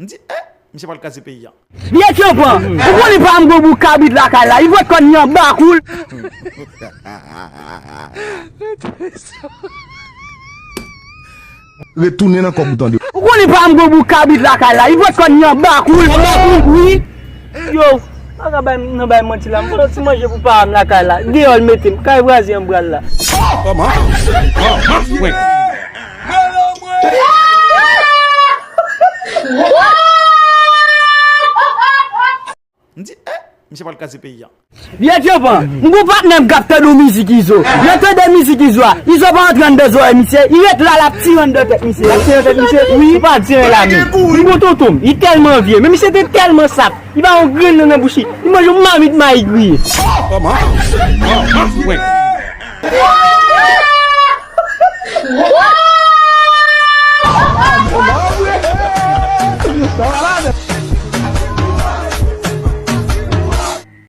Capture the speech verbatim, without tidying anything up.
M di, eh, misye pral kraze peyi a. Vye tchanpan, ou konnen pa m gwo bout kabrit lakay la, li vòt kòn li anba kou l. Retounen nan kòb ou tande. Ou konnen pa m gwo bout kabrit lakay la, li vòt kòn li anba kou l. Anba kou l, wi. Yo, pa ka bay, nan bay manti la, m pran ti manje pou pa m lakay la. Deyò l mete m, kay vwazen an m pral la. M di, eh, misye pral kraze peyi a. Vye tchanpan, m gon patnè m k ap tande yon mizik Izo. Lè l tande mizik Izo a, Izo pa antre anndan zòrèy misye, li ret la, l ap tire anndan tèt misye. L ap tire tèt misye? Wi. Li pa tire la menm. M gon tonton m, li tèlman vye, men misye te tèlman sap, li pa yon grenn nan nan bouch li. Li manje yon mamit mayi griye.